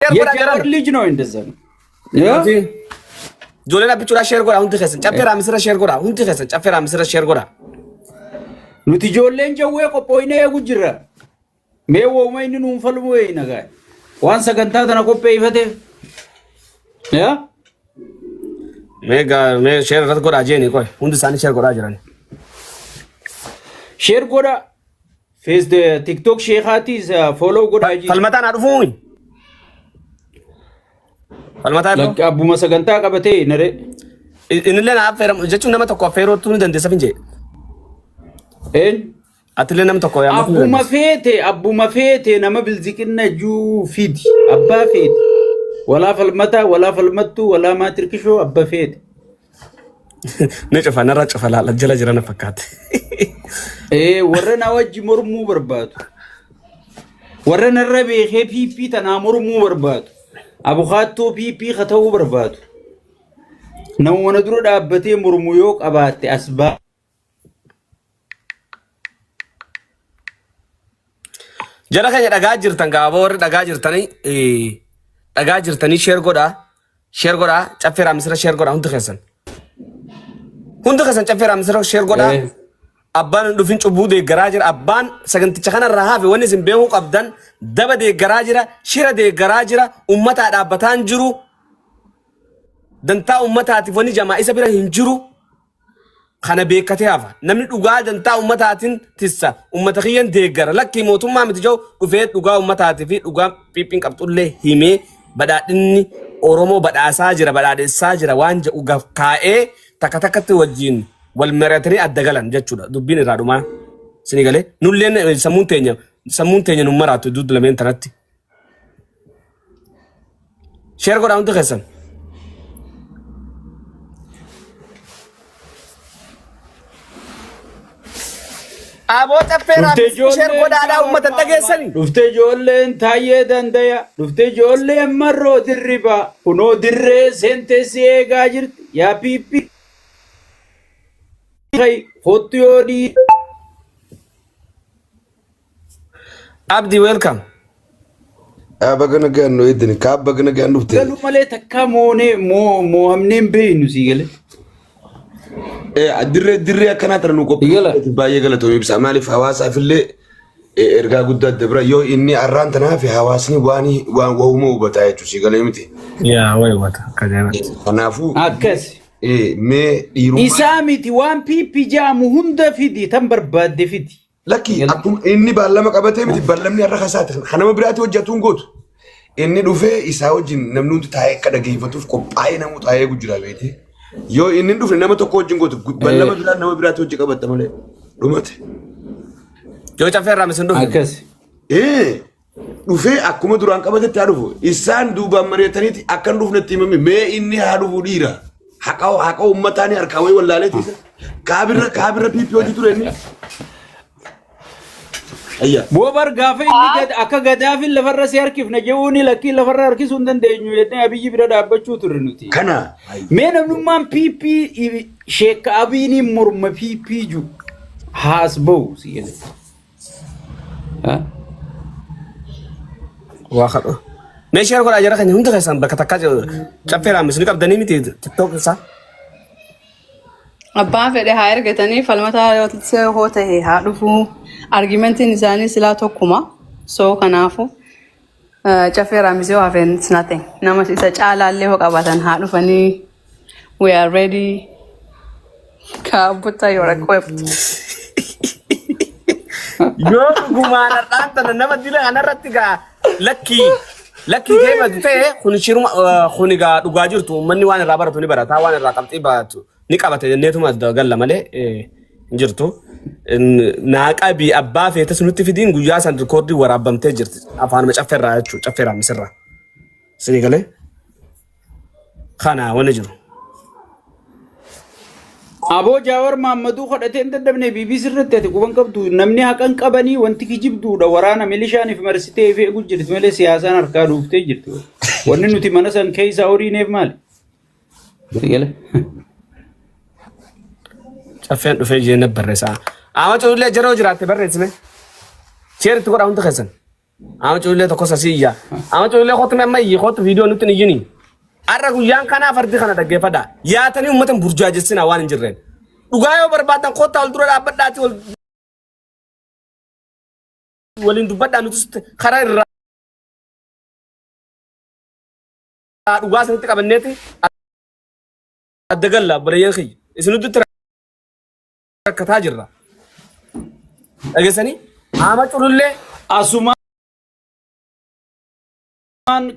Share godhaa የጃዋር jiran. ልጅ ነው እንደዛ ነው ያ Ijoolleen abbichuudhaa share godhaa hundi keessan. Caffee raamisirra share godhaa hundi keessan. Caffee raamisirra share godhaa. Nuti ijoolleen jawwee qophoofnee eegu jirra. Mee wooma inni nuun falmu eeyna gaa. Waan sagantaa tana qopheeffateef. Yaa? Mee gaa mee share irratti godhaa jeeni qoy hundi isaanii share godhaa jiran. Share godha. Fees TikTok sheekaatiis follow godhaa jiru. Falmataan haa dhufuumi. Falmataa dhufu. Lakki abbuma sagantaa qabatee naree. Innillee na affeeramu jechuun nama tokko affeerootu ni dandeessa finjee. Een? Atillee nama tokko yaamatu ni Abbuma dandeessa. feete abbuma feete nama bilziqinna juu fidi. Abbaa feete. Walaa falmataa walaa falmattuu walaa maatirkishoo abba feete. Ni cufa narra cufa laala jala jira na fakkaate. Ee warra na wajji mormuu barbaadu. Warra narra beekee PP tanaa mormuu barbaadu. Abukaattoo PP ka ta'uu barbaadu. Nama na dura dhaabbatee mormu yoo qabaatte as baa. Jara keenya dhagaa jirtan gaaboo warri dhagaa jirtanii dhagaa jirtanii share godhaa share godhaa caffee raamisira share godhaa hundi keessan. Hundi keessan caffee raamisira share godhaa. Abbaan hin dhufin cubbuu deeggaraa jira. Abbaan saganticha kanarraa hafe wanni isin beekuu qabdan daba deeggaraa jira, shira deeggaraa jira, uummataa dhaabbataa hin jiru. Dantaa uummataatiif wanni jamaa isa bira hin jiru. Kana beekkatee hafa. Namni dhugaa dantaa uummataatiin tissa. Uummata kiyyan deeggara. Lakkii mootummaa miti jiru dhufee dhugaa uummataatii fi dhugaa piiphiin qabxullee himee badhaadhinni Oromoo badhaasaa jira badhaadhessaa jira waan jedhu gaf kaa'ee takka takkatti wajjin wal mari'atanii adda galan jechuudha. Dubbiin irraa dhumaa. Isinii galee nulleen sammuun teenya nu maraattu iddoo lameen tanatti. Share godhaa hundi keessan. Aboo caffeeraa Dhuftee share ijoolleen godhaadhaa uummata hin dhageessanii. Dhuftee ijoolleen taayyee dandaya. Dhuftee ijoolleen marroo dirribaa. Kunoo dirree seentee si eegaa jirti. Yaa piippi. Kottu yoo dhii. Abdi welcome. Baga nagaan nu eeddani. Kaa baga nagaan dhufte. Galuu malee takkaa moonee moo'amnee hin beeknu sii galee. Dirree dirree akkanaa tana nu Gala. qopheessuuf baay'ee galatoomii ibsa. Maaliif hawaasaaf illee ergaa guddaa dabra yoo inni arraan tanaa fi hawaasni waan waan wahuma hubataa jechuudha si galee miti. Yaa wayi wata akka ajaa'ibatti. Kanaafuu Akkas. mee dhiirummaa Isaa miti waan piippi jaamu hunda fidi tan barbaadde fidi. Lakki akkuma inni baallama qabatee miti ballamni har'a kasaati. Kan nama biraatti hojjetu hin gootu. Inni dhufee isaa wajjin namni hundi taa'ee akka dhageeffatuuf qophaa'ee namuu taa'ee eegu jira beekte. Yoo inni hin dhufne nama tokko wajjin gootu ballama biraa nama biraatti hojii qabatta malee dhumate. Yoo caffee irraa misin dhufne. Akkas. Ee dhufee akkuma duraan qabatetti haa dhufu. Isaan duubaan mari'ataniiti akka hin dhufnetti himame mee inni haa dhufu dhiira. Haqa haqa uummataa ni harkaa wayii wallaaleeti isa. Kaabirra kaabirra PP hojii ture inni. Ayya. Boobar gaafa inni gad akka gadaafin lafarra si harkifna jechuun lakkii lafarra harkisuu hin dandeenyu jennee abiyyi bira dhaabbachuu turre nuti. Kana. Mee namnummaan PP sheekka abiiniin morma PP ju haas ba'u si jedhe. Waa kadhu. Mee share godhaa jara keenya hundi keessan bakka takkaa jiru. Caffee raamis ni qabdanii miti TikTok isaa. Abbaan fedhe haa ergatanii falmataa yoo hoo ta'e haa dhufuu. Argumentiin isaanii silaa tokkuma. So kanaafu caffee raamisee yoo hafeen it's nothing. Nama isa caalaallee hoo qabaatan haa dhufanii. We are ready. Kaabbuta you are equipped. Yoo dhugumaan har'aan tana nama dila kanarratti gaa lakkii lakkii deematu ta'e kun shiruma kun gaa dhugaa jirtu uummanni waan irraa baratu ni barata waan irraa qabxii baatu ni qabata jenneetuma galla malee hin jirtu. Naa qabii abbaa feetes nutti fidiin guyyaa san rikoordii waraabamtee jirti afaanuma caffeerraa jechuudha caffeerraa misirraa. Isinii galee kana wanni jiru. Aboo Jaawar Maammaduu kadhatee hin dadhabne BBC irratti ati quban qabdu namni haqan qabanii wanti kijibduudha waraana milishaaniif marsitee fi eegu jirti malee siyaasaan harkaa dhuuftee jirti. Wanni nuti mana san keessaa horiineef maali? Sigale. Caffeen dhufee jeen barreessaa. Ama culullee jaroo jiraatte barreessime. Sheeritti godhaa hundi keessan. Amma culullee tokko sasii iyya. Amma culullee kottu mee amma iyyi kottu viidiyoo nutti hin iyyini. Har'a guyyaan kanaa fardi kana dhaggeeffadha. Yaatanii uummata hin burjaajessinaa waan hin jirreen. Dhugaa yoo barbaadan kottaa wal dura dhaabbadhaati wal waliin dubbadhaa nutis karaa irraa dhugaa isinitti qabanneeti adda galla obboleeyyan kiyya. Isin hundi rakkataa jirra. Dhageessanii? Ama culullee Asumaan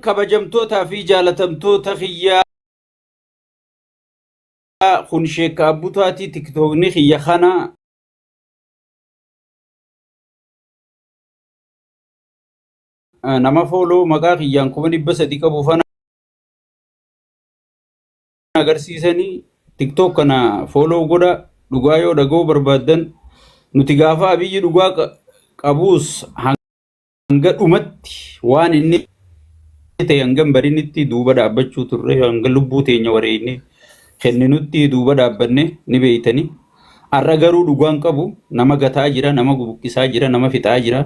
kabajamtootaa fi jaalatamtoota kiyyaa kun sheekka abbutaatii tiktookni kiyya kana nama fooloo maqaa kiyyaan 300,000 qabu fana agarsiisanii tiktok kana fooloo godha dhugaa yoo dhaga'uu barbaaddan nuti gaafa abiyyi dhugaa qabuus hanga dhumatti waan inni ta'e hanga hin barinitti duuba dhaabbachuu turre hanga lubbuu teenya wareegne kenninutti duuba dhaabbanne ni beeytani. Har'a garuu dhugaan qabu nama gataa jira, nama buqqisaa jira, nama fixaa jira.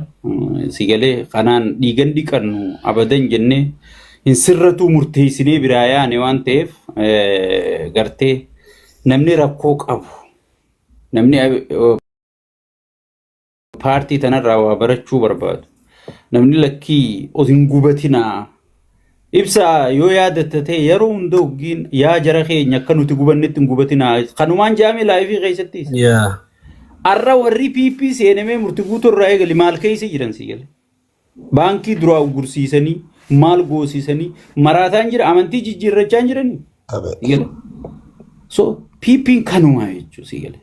Si galee kanaan dhiigan dhiqannu abadan jennee hin sirratuu murteessinee biraa yaane waan ta'eef gartee namni rakkoo qabu namni paartii tanarraa waa barachuu barbaadu namni lakkii of hin gubatinaa ibsa yoo yaadatta ta'e yeroo hunda hoggiin yaa jara keenya akka nuti gubannetti hin gubatinaa kanumaan jaame laayifii keessattis. Yaa. Arra warri PP seenamee murti guutuu irraa eegali maal keessa jiran si gale. Baankii duraa uggursiisanii maal goosisanii maraataan jira amantii jijjiirrachaa hin jiranii. Si gale. So PP'n kanumaa jechuudha si gale.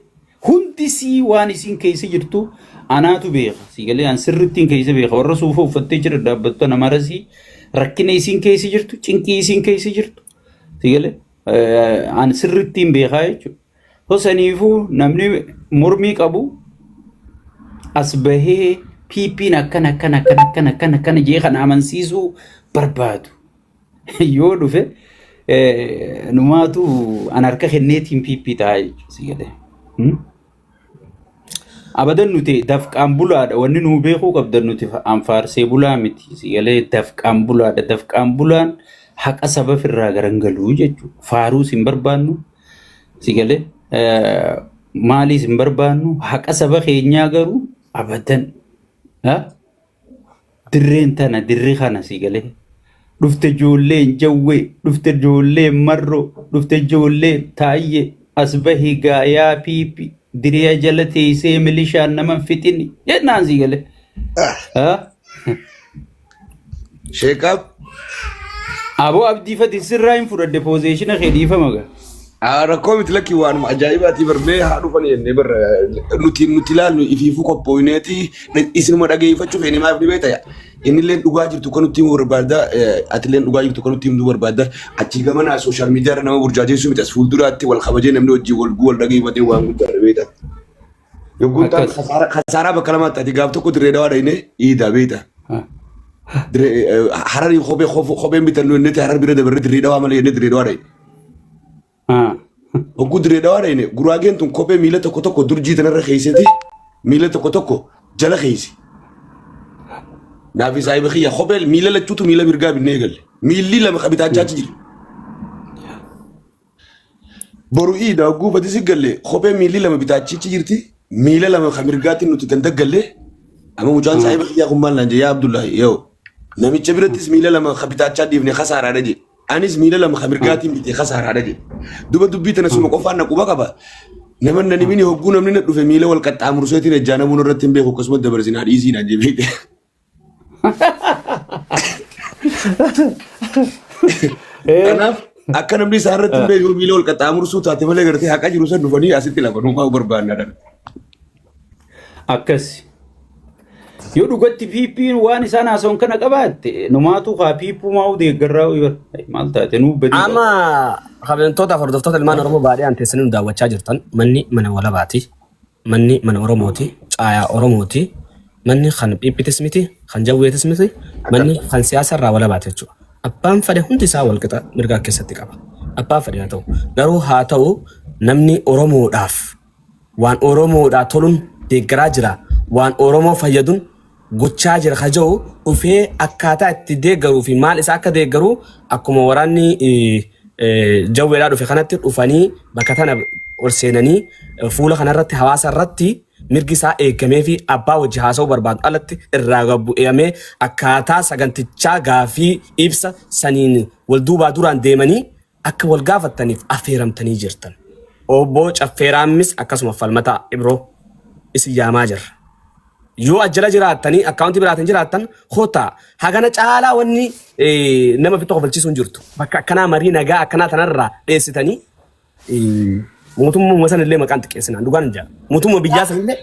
Hundi sii waan isiin keessa jirtu anaatu beeka. Si galee an sirrittiin keessa beeka. Warra suufa uffattee jira dhaabbattu nama rasii rakkina isiin keessa jirtu cinqii isiin keessa jirtu. Si galee an sirrittiin beekaa jechuudha. So saniifuu namni mormii qabu as bahee PP'n akkana akkana akkana akkana akkana akkana jee kana amansiisuu barbaadu. Yoo dhufe numaatu an harka kenneetiin PP ta'a jechuudha si galee. Abadan nuti dafqaan bulaadha wanni nuu beekuu qabdan nuti an faarsee bulaa miti si galee dafqaan bulaadha dafqaan bulaan haqa saba firraa garangaluu jechuudha. Faaruus hin barbaannu si galee maaliis hin barbaannu haqa saba keenyaa garuu abadan. Dirreen tana dirri kana si galee. Dhufte ijoolleen jawwee, dhufte ijoolleen marroo, dhufte ijoolleen taayyee, as bahi gaayaa piipi, diriya jala teessee milishaan nama hin fixini jennaan si galee. Ha? Sheekaab. Aboo abdii fati sirraa hin fudhadhe poozeeshina kee dhiifama gaa. Rakkoo miti lakki waanuma ajaa'ibaatii bar mee haa dhufanii jennee bar nuti ilaallu ifiifuu qophooyneeti isinuma dhageeffachuu feene maaf ni beekta innilleen dhugaa jirtu kan nutti himuu barbaadda atilleen dhugaa jirtu kan nutti himuu barbaadda achii gamanaa sooshaal miidiyaa irra nama burjaajeessuu miti as fuulduraatti wal kabajee namni hojii wal wal dhageeffatee waan guddaadha beekta. Yogguun ta'an Akkas. kasaaraa bakka lamaatti ati gaaf tokko dirree dawaa dhayne iidaa beekta. Hararii kophee kopheen bitannu inni harar bira dabarre dirree dawaa malee inni dirree dawaa dhayne. Hogguu dirree dhawaa dhayne guraageen tun kophee miila tokko tokko durjii tanarra keeyseti miila tokko tokko jala keeysi. Naafi saahiba kiyya kophee miila lachuutu miila mirgaa binnee eegalle. Miilli lama qabitaachaa achi jira. Boru iida hogguu badisi galle kophee miilli lama bitaachichi jirti miila lama ka mirgaatiin nuti ganda galle amma mucaan saahiba kiyyaa kun maal naan jee yaa Abdullahi yoo namicha birattis miila lama ka bitaachaa dhiifne kasaaraadha jee. Anis miila lama ka mirgaatiin bitee kasaaraadha jedhe. Duba dubbii tana suma qofaan na quba qaba. Nama nan himini hogguu namni na dhufe miila wal qaxxaamurseetiin ejjaa namuun irratti hin beeku akkasuma dabarsinaa dhiisii naan jedhe. Kanaaf akka namni isaa irratti hin beeku miila wal qaxxaamursuu taate malee gartee haqa jiru san dhufanii asitti lafa nuufaa barbaanna. Akkas. Yoo dhugatti PP'n waan isaan haasa'an kana qabaatte numaatu kaa PP'umaa deeggarraa maal taate nuu badii qaba. Amma kabajamtoota hordoftoota ilmaan Oromoo baadiyaan teessanii nu daawwachaa jirtan manni mana walabaati. Manni mana Oromooti. Caayaa Oromooti. Manni kan PPtis miti, kan Jawweetis miti, manni kan siyaasa irraa walabaati jechuudha. Abbaan fedhe hundi isaa walqixa mirgaa keessatti qaba. Abbaan fedhe haa ta'u. Garuu haa ta'u namni Oromoodhaaf waan Oromoodhaa toluun deeggaraa jira. Waan Oromoo fayyadun gochaa jira ka jiru dhufee akkaataa itti deeggaruu fi maal isa akka deeggaru akkuma waraanni jawweedhaa dhufe kanatti dhufanii bakka tana ol seenanii fuula kanarratti hawaasa irratti mirgi isaa eegamee fi abbaa wajji haasa'uu barbaadu alatti irraa gabbu'amee akkaataa sagantichaa gaafii ibsa saniin wal duubaa duraan deemanii akka wal gaafattaniif affeeramtanii jirtan. Obbo Caffee Raammis akkasuma Falmataa Ibroo isin yaamaa jirra. Yoo ajjala jiraattanii akkaawuntii biraatiin jiraattan kottaa hagana caalaa wanni nama ofitti kofalchiisuu hin jirtu. Bakka akkanaa marii nagaa akkanaa tanarraa dheessitanii mootummaa sanillee maqaan xiqqeessinaan dhugaan hin jira. Mootummaa biyyaa sanillee